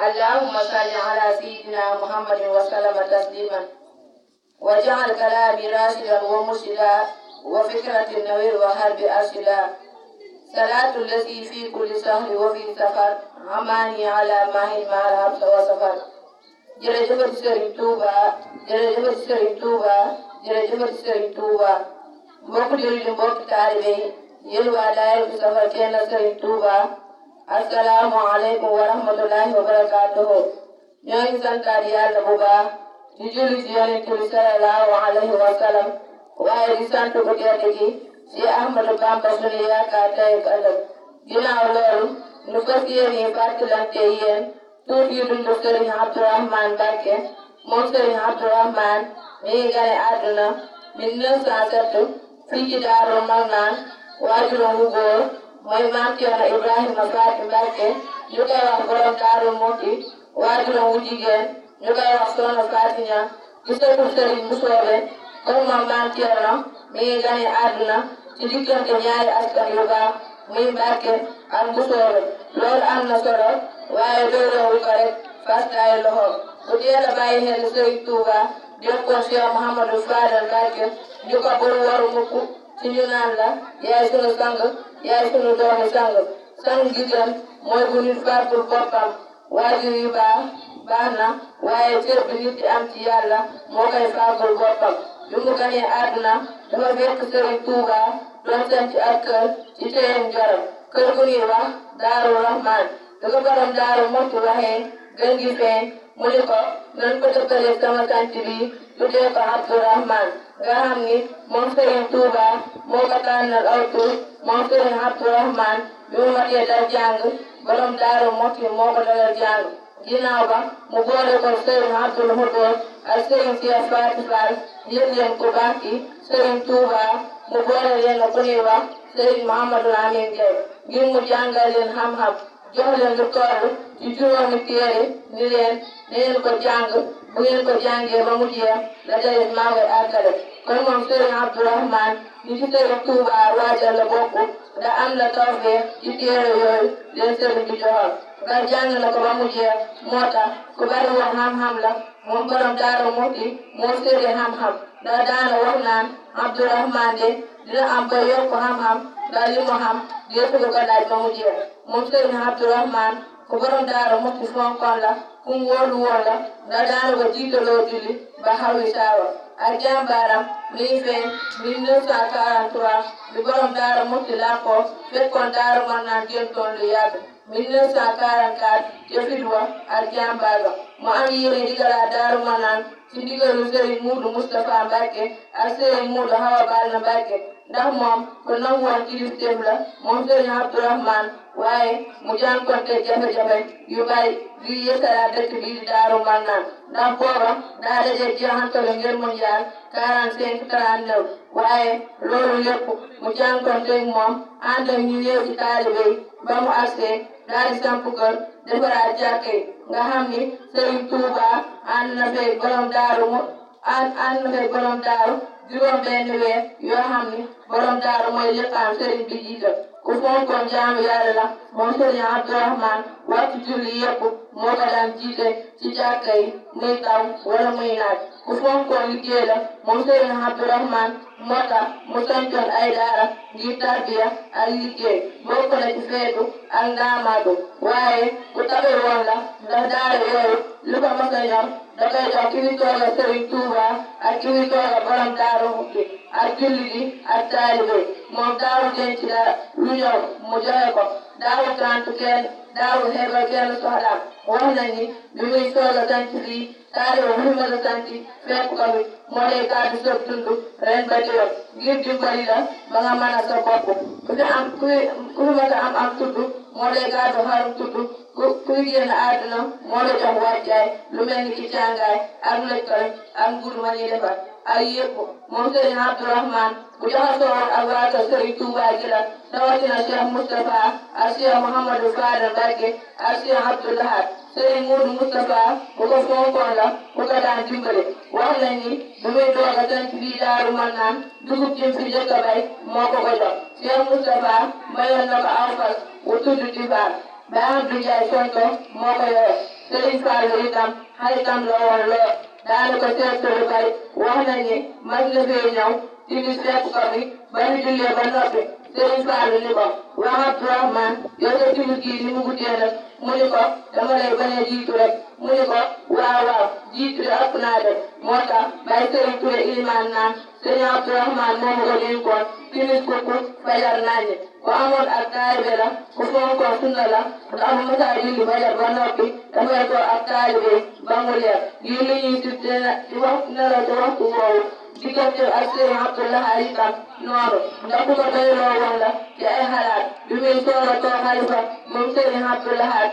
اللهم صل على سيدنا محمد وسلم تسليما وجعل كلامي راشدا ومرشدا وفكرة النوير وحرب أرشدا صلاة الذي في كل شهر وفي سفر عماني على ماهي مع الحبس وسفر jërëjëf Serigne Touba jërëjëf Serigne Touba jërëjëf Serigne Touba mbokk jullit yi mbokk taalibe yi yéen waa daayira Safar kenn Serigne Touba assalaamu aleykum wa rahmatullahi wa barakaatuhu ñoo ngi santaat yàlla bu baax di julli ci Yonent bi sallallahu alayhi wa sallam waaye di sant bu tedd gi ci Ahmadu Bamba sunu yaakaar tey ak ëllëg ginnaaw loolu nu fas yéene fàttalante yéen tuuti yu dund Serigne Abdourahmane Mbacké moom Serigne Abdourahmane mi ngi gane àdduna 1907 fii ci Daaru Marnaan waajuram wu góor mooy Maam Cerno Ibrahima Faty Mbacké ñu koy wax borom Daaru Muxti waajuram wu jigéen ñu koy wax Soxna Faty Ñaŋ di sëtu Serigne Mbusoobe comme moom Maam Cerno mi ngi gane àdduna ci diggante ñaari askan yu baax muy Mbacké ak Mbusoobe loolu am na solo waaye doyloo ko rek fastaay loxo bu teel a bàyyi xel Serigne Touba jokkoon Cheikh Mouhamadou Fadal Mbacké ñu ko bul waru mukk ci ñu naan la yaay sunu sang yaay sunu doomi sang gi gën mooy bu nit fàggul boppam waajur yu baax na waaye cër bi nit di am ci yàlla moo koy fàggul boppam bi mu ganee àdduna dafa fekk Serigne Touba doon sanc ak kër ci Téyeen Jolof kër gu ñuy wax Daaru Rahman da ko borom Daaru Muxti waxee gën gi feeñ mu ni ko nan ko dëppale sama sant bi tuddee ko Abdourahmane nga xam ni moom Serigne Touba moo ko tànnal aw tur moom Serigne Abdourahmane bi mu matee dal jàng borom Daaru Muxti moo ko dalal jàng ginnaaw ba mu boole ko Serigne Abdoul Hudoos ak Serigne Cheikh Faty Fall yëg leen ku baax ki Serigne Touba mu boole leen ku ñuy wax Serigne Mouhamadou Amine Gueye ngir mu jàngal leen xam-xam jox leen lu toll ci juróomi téere ni leen ko jàng bu ngeen ko jàngee ba mu jeex la dayet maa koy àggale kon moom Serigne Abdourahmane ni ci Serigne Touba waajal la bokk da am la tawfeex ci téere yooyu leen Serigne bi joxal nga jàng na ko ba mu jeex moo tax ku bari woon xam-xam la moom borom Daaru Muxti moo Serigne xam-xam da daana wax naan Abdourahmane de dina am ba yokk xam-xam da li mu xam yëpp lu ko laaj ba mu jeex moom Serigne Abdourahmane ku borom Daaru Muxti fonkoon la ku mu wóolu woon la da daana ko jiitaloo julli ba xawi saawa ak jàmbaaram mi ngi feeñ 1943 bi borom Daaru Muxti làqoo fekkoon Daaru Marnaan géntoon lu yàgg 1944 ca Fidwa ak jàmbaar mu am yéene digalaat Daaru Marnaan ci ndigalu Serigne Moudou Moustapha Mbacké ak Serigne Moudou Awa Balla Mbacké ndax moom ku nangu woon kilifteef la moom Serigne Abdourahmane waaye mu jànkonte jafe-jafe yu bari yu yësalaat dëkk bi di Daaru Marnaan ndax booba daa daje jeexantalu ngir mondial 45-39 waaye loolu lépp mu jànkonte moom ànd ak ñu ñëw ci taalibe yi ba mu agsee daal di samp kër defaraat jàkke nga xam ni Serigne Touba ànd na fay borom Daaru juróom benn weer yoo xam ni borom Daaru mooy liqaam Serigne bi jiital ku fonkoon jaamu yàlla la moom Serigne Abdourahmane waxtu julli yëpp moo ko daan jiite ci jàkka yi muy taw wala muy naaj ku fonkoon liggéey la moom Serigne Abdourahmane moo tax mu sancoon ay daara ngir tarbiya ak liggéey bokk na ci feetu ak ndaamaatu waaye ku tabe woon la ndax daara yooyu lu ko mos a ñor da koy jox ki fi tooga Serigne Touba ak ki fi tooga borom Daaru Muxti ak julli gi ak taalibe moom daawul denc dara lu ñëw mu joxe ko daawul gàntu kenn daawul xeebal kenn soxlaam wax nañ ni bi muy sooga sanc lii taalibe bu mën a sanc fekk ko bi moo lay gàddu sa dund ren ba déwén ngir dimbali la ba nga mën a sa bopp ku fi mën a am tudd moo lay gàddu xarum tudd kuy génn àdduna moo la jox wàccaay lu mel ni ki càngaay ak lëkkal ak nguur ma ñuy defar ay yëpp moom Serigne Abdourahmane bu jaxasoo woon ak waa kër Serigne Touba gi la rawatina Cheikh Moustapha ak Cheikh Mouhamadou Fadal Mbacké ak Cheikh Abdou Lahad Serigne Moudou Moustapha ku ko fonkoon la ku ko daan dimbale wax nañ ni bu muy doog a sanc bii Daaru Marnaan dugub jëm fi njëkk a bay moo ko jox Cheikh Moustapha mayoon na ko aw fas wu tudd Tibaar ba Abdou Ndiaye Sonko moo ko yore Serigne Fallou itam xaritam la woon lool daana ko seet lu bari wax nañ ni mas na fee ñëw timis fekk ko fi ba ñu jullee ba noppi Serigne Fallou ni ko wax Abdourahmane yow sa timis gii ni mu guddee nag mu ni ko dama lay bañ a jiitu rek mu ni ko waaw waaw jiitu de ëpp naa de moo tax bay Serigne Touré ilimaan naan Serigne Abdourahmane moomu ko dénkoon timis kukku fajar naññi ko amoon ak taalibe la ku fonkoon sunna la ndax bu mësaa julli fajar ba noppi dafay ko ak taalibe ba mu leer ngir li ñuy tuddee ci waxtu nelaw ci waxtu woowu diggante ak Serigne Abdoulaye itam noonu ndax ku ko doyloo woon la ci ay xalaat bi muy soog a toog xalifa moom Serigne Abdoulaye